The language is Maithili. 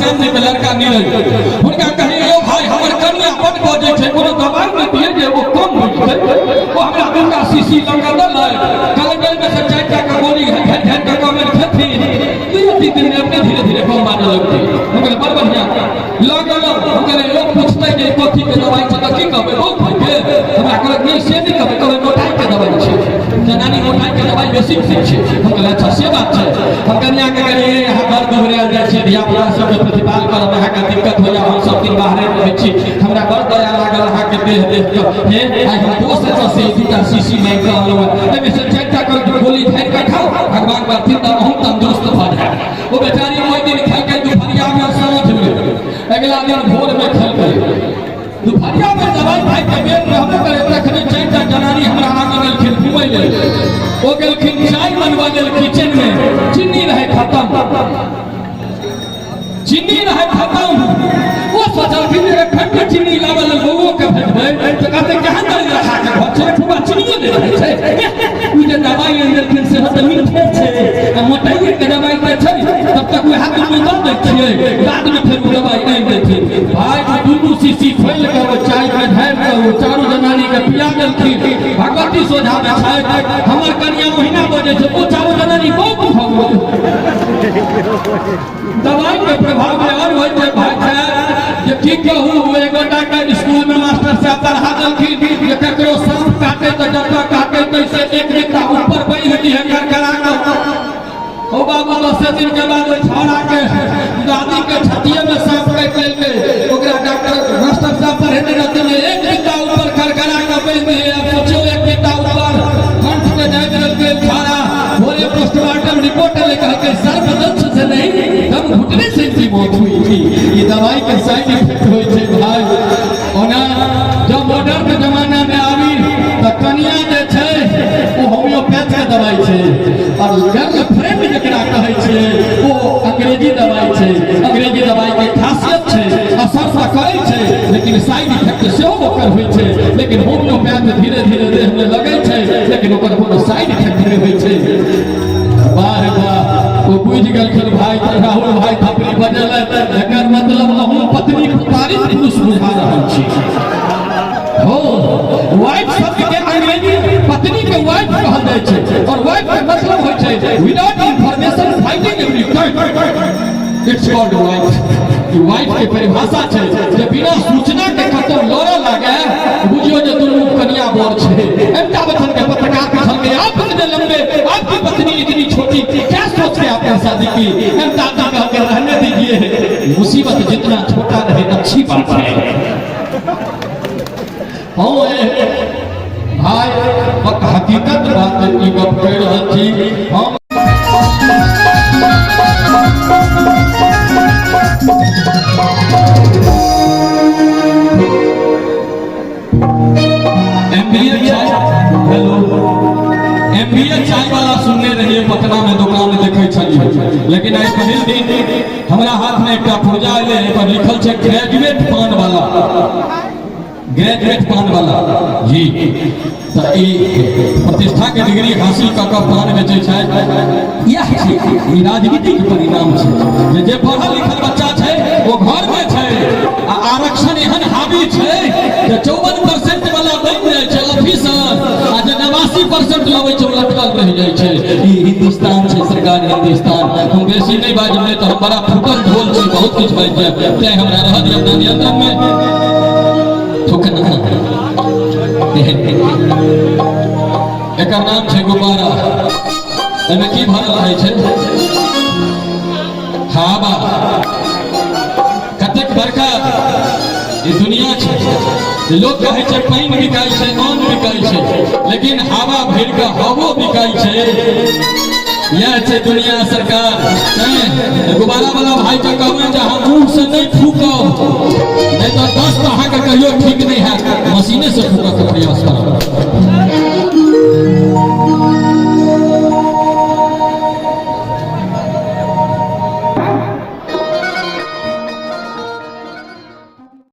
सामने में लड़का नीरज, हुनका कहलियै यौ भाई हमर कनिया बड बजै छै, कोनो दवाइ नहि दियै जे ओ कम होइ छै। ओ हमरा दूटा शीशी लऽ कऽ देलक, कहलक एहिमे से 4टा के गोली झाड़ि झाड़ि कऽ कहबनि खेथिन, 2-3 दिन में अपने धीरे धीरे कम बाजऽ लगतै। हम कहलियै बड़ बढ़िआँ। लऽ गेलहुँ, हम कहलियै लोक पुछतै जे कथी के दवाइ छै तऽ की कहबै, बहुत खाइके? हमरा कहलक नहि से नहि कहबै, कहबै मोटाइ के दवाइ छै, जनानी मोटाइ के दवाइ बेसी खाइ छै। हम कहलियै अच्छा से बात छै। हम कनिया के कहलियै अहाँ बड़ दुबरायल जाइ छियै, धिया पुता सबके प्रतिपाल करब अहाँके दिक्कत होइया, हम सब दिन बाहरे रहै छी, हमरा बड़ दया लागल अहाँके देह देख कऽ, हे आइ हम दोस्त एतऽ से 2टा शीशी मांगि कऽ अनलहुँ हेँ, एहिमे से 4टा के गोली झाड़ि कऽ खाउ, भगवान करथिन तऽ अहूँ तंदुरुस्त भऽ जायब। ओ बेचारी ओहि दिन खेलकै दुपहरिया में, साँझ में, अगिला दिन भोर में खेलकै दुपहरिया में। दवाई खाइ के बेर रहबे करे तखने 4टा जनानी हमरा आगे गेलखिन घुमै लेल। ओ गेलखिन चाय बनबऽ लेल किचन में, चीनी रहे खत्म, चीनी रहे खत्म। ओ सोचलखिन जे एखन के चीनी लाबऽ लेल बौओ के भेजबै तऽ कहतै केहन दर्जा खा के घर छै, ठुआ चीनियो नहि रहै छै। ओ जे दवाइ आनि देलखिन सेहो तऽ मीठे छै आ मोटाइए के दवाइ तऽ छै, तब तक वएह दुनू दऽ दै छियै, बादमे फेर ओ दवाइ आनि देथिन। भाय ओ दुनू शीशी खोलि कऽ ओ चायमे ढारि कऽ ओ चारू जनानी के पिया देलखिन। भगवती सोझामे छथि, हमर कनिया ओहिना बजै छै, ओ चारू जनानी बहुत भऽ गेल। दवाई के प्रभाव में और होइ छै भाई साहब जे की कहू। एक गोटा के स्कूल में मास्टर साहब पढ़ा देलखिन जे ककरो सांप काटे तऽ जतऽ काटे तैसे एक रिक्ता ऊपर बान्हि दिहे करकरा कऽ। ओ बाबू 10 दिन के बाद ओहि छौड़ा के दादी के छतिये में सांप काटि लेलकै। ओकरा डॉक्टर मास्टर साहब पढ़ेने रहथिन जे एक रिक्ता ऊपर करकरा कऽ बान्हि दिहे। आब सोचियौ, एक रिक्ता ऊपर कंठ के दाबि देलकै छौड़ा। भोरे पोस्टमार्टम रिपोर्ट एलै, कहलकै सर्पदंश से नहीं, दम घुटने से इनकी मौत हुई थी। ये दवाई के साइड इफेक्ट होइ छै भाई। ओना जब मॉडर्न जमाना में आबी तऽ कनिया जे छै ओ होम्योपैथ के दवाई छै और गर्लफ्रेंड जकरा कहै छियै ओ अंग्रेजी दवाई छै। अंग्रेजी दवाई के खासियत छै, असर तऽ करै छै लेकिन साइड इफेक्ट सेहो ओकर होइ छै। लेकिन होम्योपैथ धीरे धीरे देह में लगै छै लेकिन ओकर कोनो साइड इफेक्ट नहि होइ छै। वाह रे वाह, ओ बुझि गेलखिन भाई राहुल भाई थपड़ी बजेलथि, एकर मतलब अहूँ पत्नी प्रताड़ित पुरुष बुझा रहल छी। हो वाइफ शब्द के अंग्रेजी पत्नी के वाइफ कहल जाइ छै और वाइफ के मतलब होइ छै without information fighting every time, it's called wife. E wife के परिभाषा छै जे बिना सूचना के कतौ लड़ऽ लागे, बुझियो जे दुनू कनिया बर छै। अमिताभ बच्चन के पत्रकार पूछलकै आप इतने लंबे, आपकी पत्नी इतनी छोटी, क्या सोच के आपने शादी की? अमिताभ जी कहलकै रहने दीजिए, मुसीबत जितना छोटा रहे अच्छी बात है। हाँ भाई हकीकत बात ई गप कहि रहल छी हम। एमबीए चाय, हेलो, एमबीए चाय वाला सुनने रहिए, पटना में दुकान देखे छलिए, लेकिन आइ पहिल दिन हमरा हाथ में एकटा पुर्जा एलै, एहि पर लिखल छै ग्रेजुएट पान वाला, ग्रेजुएट पान वाला जी। तऽ ई प्रतिष्ठा के डिग्री हासिल कऽ कऽ पान बेचै छै। इएह छै, ई राजनीतिक परिणाम छै जे जे पढ़ल लिखल बच्चा छै ओ घर में छै आ आरक्षण एहन हावी छै जे 54% वाला बनि जाइ छै ऑफिसर आ जे 89% लबै छै ओ लटकल रहि जाइ छै। ई हिंदुस्तान छै सरकार, हिंदुस्तान। हम बेसी नहि बाजब, नहि तऽ हम बड़ा फूटल ढोल छी, बहुत किछु बाजि जायब, तैं हमरा रहऽ दिअ अपना नियंत्रण में। थूकना, एकर नाम छै गुब्बारा। एहिमे की भरल रहै छै? हवा। कतेक बड़का ई दुनिया छै। लोक कहै छै पानि बिकाइ छै, अन्न बिकाइ छै, लेकिन हवा भरि कऽ हवो बिकाइ छै। यह छै दुनिया सरकार। गुब्बारा वाला भाई के कहबै जे अहाँ मुँह से नहि फूकब, नहि तऽ दस्त अहाँके कहियो ठीक नहि हैत। मशीने से फूकऽ के प्रयास करब।